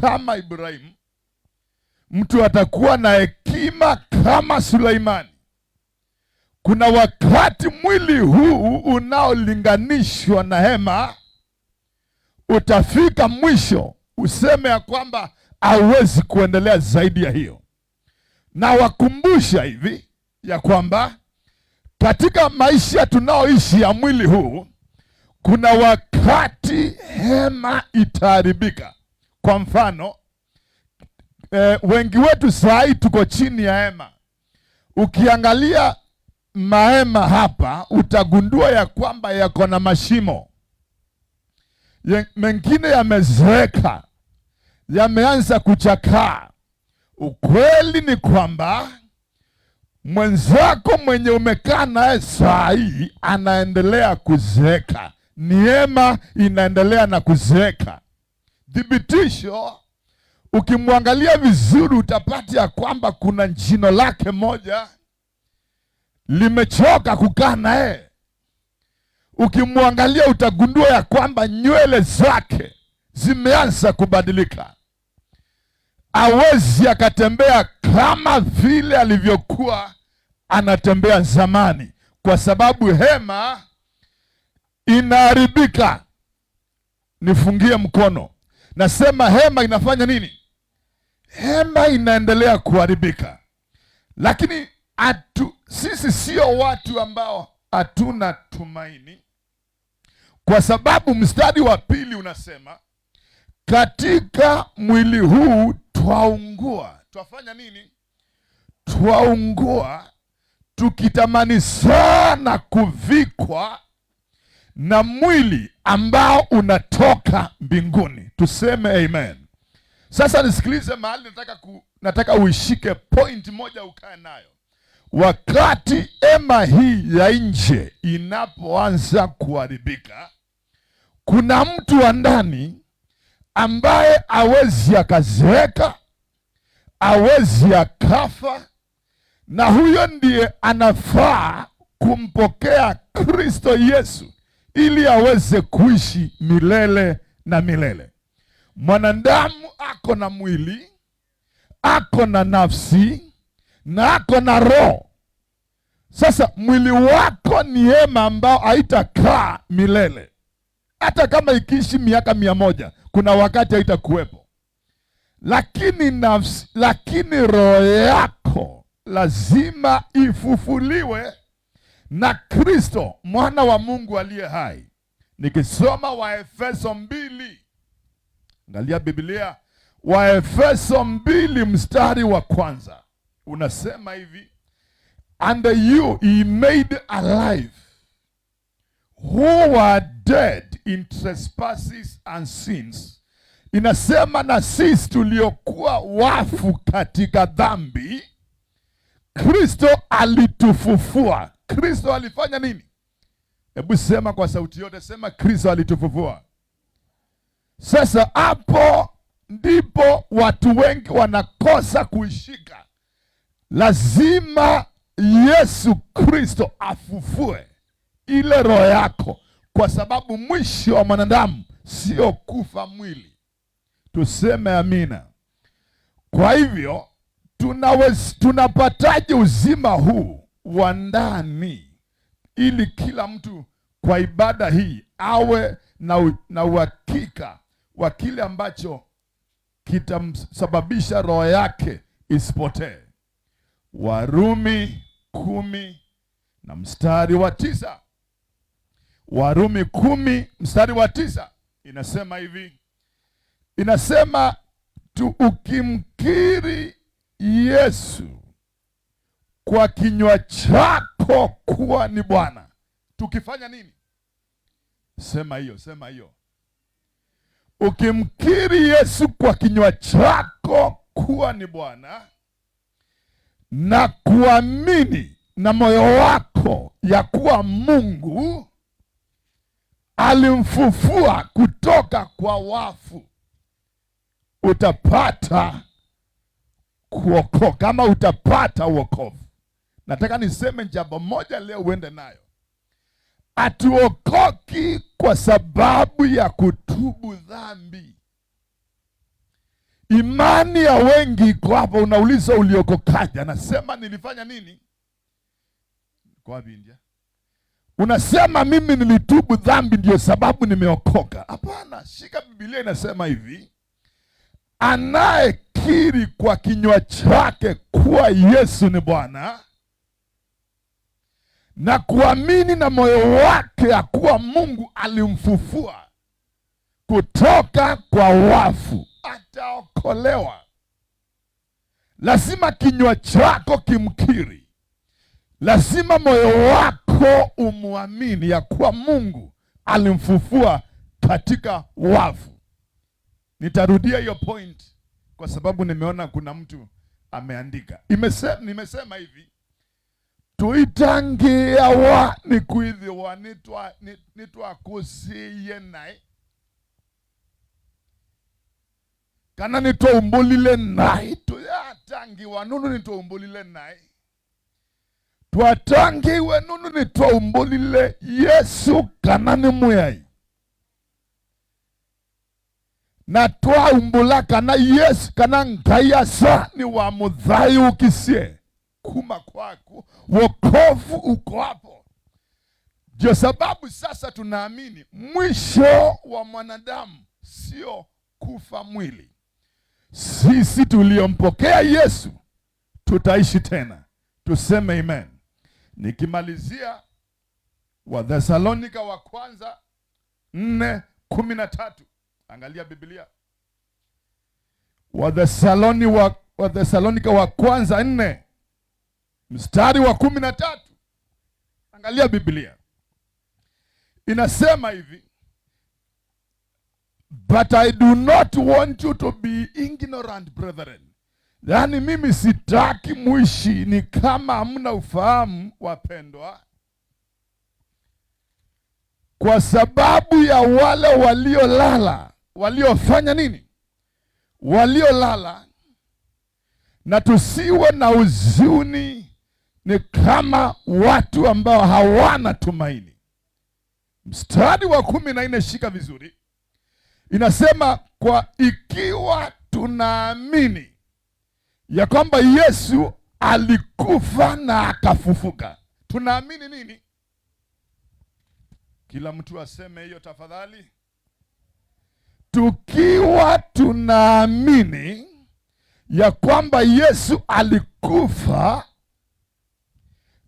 kama Ibrahimu, mtu atakuwa na hekima kama Suleimani. Kuna wakati mwili huu unaolinganishwa na hema utafika mwisho, useme ya kwamba hauwezi kuendelea zaidi ya hiyo. Na wakumbusha hivi ya kwamba katika maisha tunaoishi ya mwili huu kuna wakati hema itaharibika. Kwa mfano wengi wetu saa hii tuko chini ya hema. Ukiangalia mahema hapa utagundua ya kwamba yako na mashimo mengine yamezeeka, yameanza kuchakaa. Ukweli ni kwamba mwenzako mwenye umekaa naye saa hii anaendelea kuzeeka, neema inaendelea na kuzeeka. Thibitisho, ukimwangalia vizuri utapata ya kwamba kuna jino lake moja limechoka kukaa naye. Ukimwangalia utagundua ya kwamba nywele zake zimeanza kubadilika. Hawezi akatembea kama vile alivyokuwa anatembea zamani, kwa sababu hema inaharibika. Nifungie mkono, nasema hema inafanya nini? Hema inaendelea kuharibika, lakini sisi sio watu ambao hatuna tumaini, kwa sababu mstari wa pili unasema katika mwili huu twaungua. Twafanya nini? Twaungua tukitamani sana kuvikwa na mwili ambao unatoka mbinguni. Tuseme amen. Sasa nisikilize mahali nataka uishike point moja ukae nayo. Wakati hema hii ya nje inapoanza kuharibika, kuna mtu wa ndani ambaye hawezi akazeeka, hawezi akafa, na huyo ndiye anafaa kumpokea Kristo Yesu ili aweze kuishi milele na milele. Mwanadamu ako na mwili, ako na nafsi na ako na roho. Sasa mwili wako ni hema ambao haitakaa milele. Hata kama ikiishi miaka 100, kuna wakati haitakuwepo. Lakini nafsi, lakini roho yako lazima ifufuliwe na Kristo mwana wa Mungu aliye hai. Nikisoma Waefeso 2, angalia Biblia, Waefeso 2 mstari wa kwanza unasema hivi, and you he made alive who were dead in trespasses and sins. Inasema na sisi tuliokuwa wafu katika dhambi, Kristo alitufufua. Kristo alifanya nini? Hebu sema kwa sauti yote, sema Kristo alitufufua. Sasa hapo ndipo watu wengi wanakosa kuishika. Lazima Yesu Kristo afufue ile roho yako, kwa sababu mwisho wa mwanadamu sio kufa mwili. Tuseme amina. Kwa hivyo tunapataje uzima huu wa ndani ili kila mtu kwa ibada hii awe na uhakika wa kile ambacho kitamsababisha roho yake isipotee? Warumi 10 na mstari wa 9. Warumi 10 mstari wa 9 inasema hivi, inasema tu ukimkiri Yesu kwa kinywa chako kuwa ni Bwana. Tukifanya nini? Sema hiyo, sema hiyo. Ukimkiri Yesu kwa kinywa chako kuwa ni Bwana na kuamini na moyo wako ya kuwa Mungu alimfufua kutoka kwa wafu, utapata kuokoka ama utapata wokovu. Nataka niseme jambo moja leo uende nayo. Hatuokoki kwa sababu ya kutubu dhambi. Imani ya wengi iko hapo. Unauliza, uliokokaje? Anasema, "Nilifanya nini?" Kwa wapi India? Unasema, "Mimi nilitubu dhambi ndio sababu nimeokoka." Hapana, shika Biblia inasema hivi: anayekiri kwa kinywa chake kuwa Yesu ni Bwana na kuamini na moyo wake ya kuwa Mungu alimfufua kutoka kwa wafu ataokolewa. Lazima kinywa chako kimkiri, lazima moyo wako umwamini ya kuwa Mungu alimfufua katika wafu. Nitarudia hiyo point kwa sababu nimeona kuna mtu ameandika. Nimesema hivi, tuitangiawa ni kwithiwa nitwakusiie naye kana nitwaumbulile naye. Tuyatangiwa nunu nitwaumbulile naye, twatangiwe nunu nitwaumbulile Yesu kana ni Muyai na twaumbula kana Yesu kana Ngai asa ni wa muthayukisie kuma kwaku. Wokovu uko hapo. Ndio sababu sasa tunaamini mwisho wa mwanadamu sio kufa mwili. Sisi tuliompokea Yesu tutaishi tena, tuseme amen. Nikimalizia, Wathesalonika wa kwanza 4:13, angalia Biblia. Wathesalonika wa kwanza 4 mstari wa 13, angalia Biblia inasema hivi: "But I do not want you to be ignorant, brethren." Yaani mimi sitaki muishi ni kama hamna ufahamu, wapendwa, kwa sababu ya wale waliolala, waliofanya nini? Waliolala, na tusiwe na huzuni ni kama watu ambao hawana tumaini. Mstari wa 14, shika vizuri, inasema kwa ikiwa tunaamini ya kwamba Yesu alikufa na akafufuka. Tunaamini nini? Kila mtu aseme hiyo tafadhali. Tukiwa tunaamini ya kwamba Yesu alikufa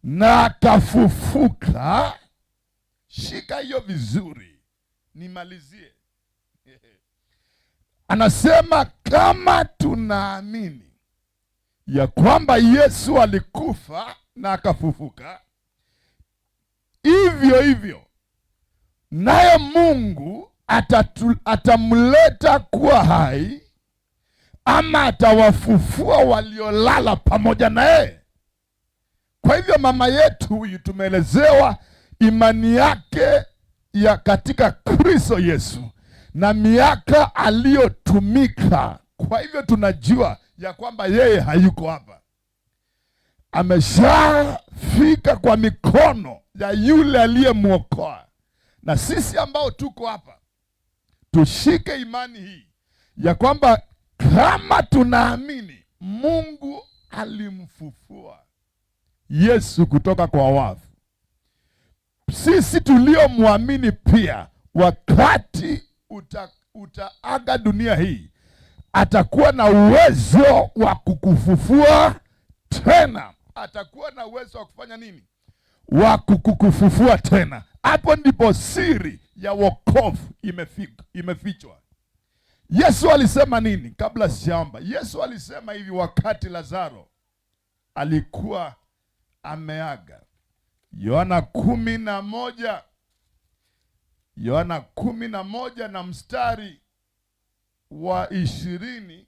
na akafufuka, shika hiyo vizuri, nimalizie. Anasema kama tunaamini ya kwamba Yesu alikufa na akafufuka, hivyo hivyo naye Mungu atamleta kuwa hai ama atawafufua waliolala pamoja naye. Kwa hivyo mama yetu huyu tumeelezewa imani yake ya katika Kristo Yesu na miaka aliyotumika. Kwa hivyo tunajua ya kwamba yeye hayuko hapa, ameshafika kwa mikono ya yule aliyemwokoa. Na sisi ambao tuko hapa tushike imani hii ya kwamba kama tunaamini Mungu alimfufua Yesu kutoka kwa wafu, sisi tuliomwamini pia wakati utaaga dunia hii atakuwa na uwezo wa kukufufua tena. Atakuwa na uwezo wa kufanya nini? Wa kukufufua tena. Hapo ndipo siri ya wokovu imefichwa. Yesu alisema nini? Kabla sijaomba, Yesu alisema hivi wakati Lazaro alikuwa ameaga. Yohana 11, Yohana 11 na mstari wa 26.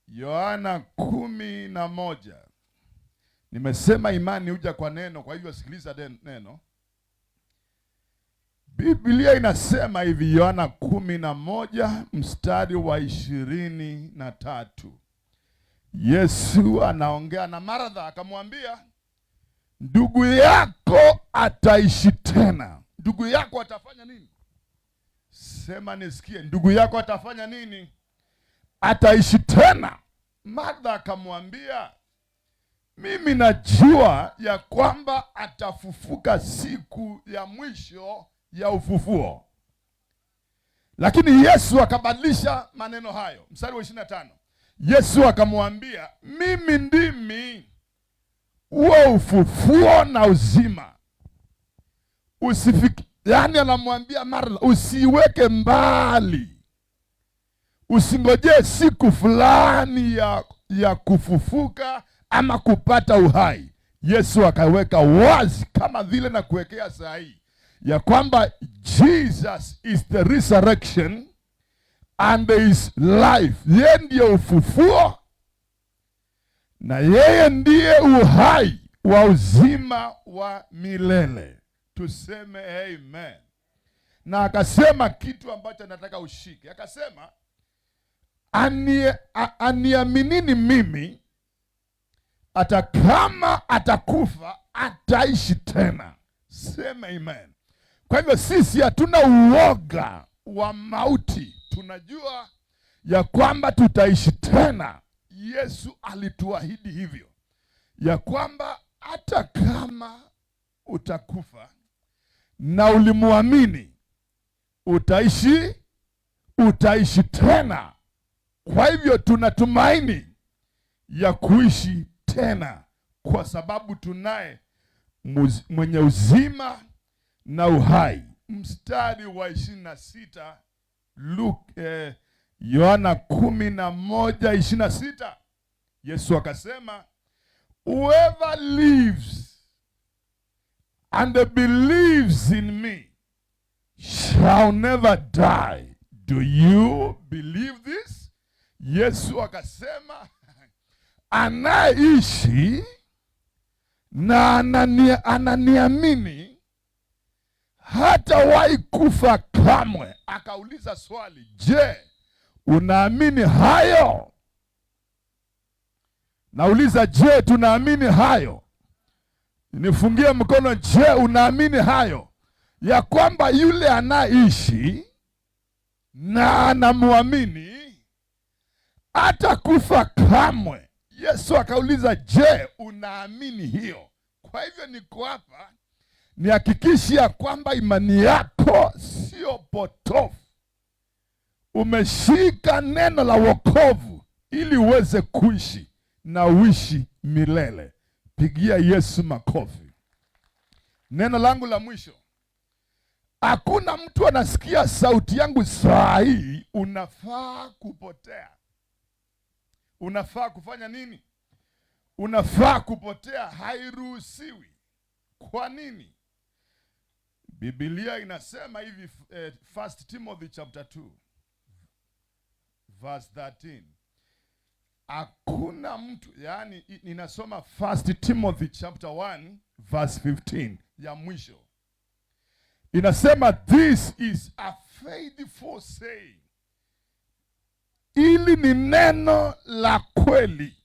Yohana 11. Nimesema imani huja kwa neno, kwa hivyo sikiliza neno. Biblia inasema hivi, Yohana 11 mstari wa 23. Yesu anaongea na Martha akamwambia, ndugu yako ataishi tena. Ndugu yako atafanya nini? Sema nisikie, ndugu yako atafanya nini? Ataishi tena. Martha akamwambia, mimi najua ya kwamba atafufuka siku ya mwisho ya ufufuo. Lakini Yesu akabadilisha maneno hayo. Mstari wa 25, Yesu akamwambia, mimi ndimi huo ufufuo na uzima. Yaani anamwambia Martha, usiweke mbali, usingojee siku fulani ya kufufuka ama kupata uhai. Yesu akaweka wazi kama vile na kuwekea saa hii ya kwamba Jesus is the resurrection and there is life. Yeye ndiye ufufuo na yeye ndiye uhai wa uzima wa milele. Tuseme amen. Na akasema kitu ambacho nataka ushike, akasema aniaminini mimi, hata kama atakufa ataishi tena. Sema amen. Kwa hivyo sisi hatuna uoga wa mauti, tunajua ya kwamba tutaishi tena. Yesu alituahidi hivyo, ya kwamba hata kama utakufa na ulimwamini utaishi, utaishi tena. Kwa hivyo tuna tumaini ya kuishi tena, kwa sababu tunaye mwenye uzima na uhai. Mstari wa 26, Luke, Yohana 11:26, Yesu akasema, whoever lives and believes in me shall never die. Do you believe this? Yesu akasema anayeishi na ananiamini hatawahi kufa kamwe. Akauliza swali, je, unaamini hayo? Nauliza, je, tunaamini hayo? Nifungie mkono, je, unaamini hayo ya kwamba yule anaishi na anamwamini hatakufa kamwe? Yesu akauliza, je, unaamini hiyo? Kwa hivyo niko hapa nihakikishe ya kwamba imani yako sio potofu, umeshika neno la wokovu ili uweze kuishi na uishi milele. Pigia Yesu makofi. Neno langu la mwisho, hakuna mtu anasikia sauti yangu saa hii, unafaa kupotea. Unafaa kufanya nini? Unafaa kupotea, hairuhusiwi. Kwa nini? Biblia inasema hivi, First Timothy chapter 2 verse 13. Hakuna mtu, yani ninasoma First Timothy chapter 1 verse 15 ya mwisho. Inasema, this is a faithful saying. Ili ni neno la kweli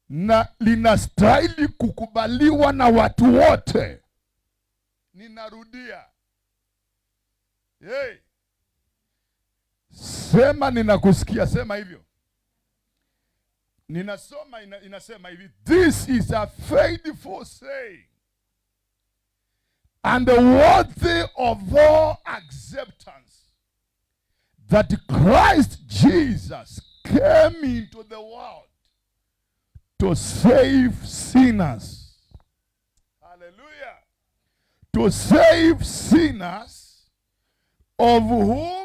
na linastahili kukubaliwa na watu wote. Ninarudia. Hey. Sema ninakusikia, sema hivyo. Ninasoma inasema hivi, this is a faithful saying and worthy of all acceptance, that Christ Jesus came into the world to save sinners. Hallelujah. To save sinners, of whom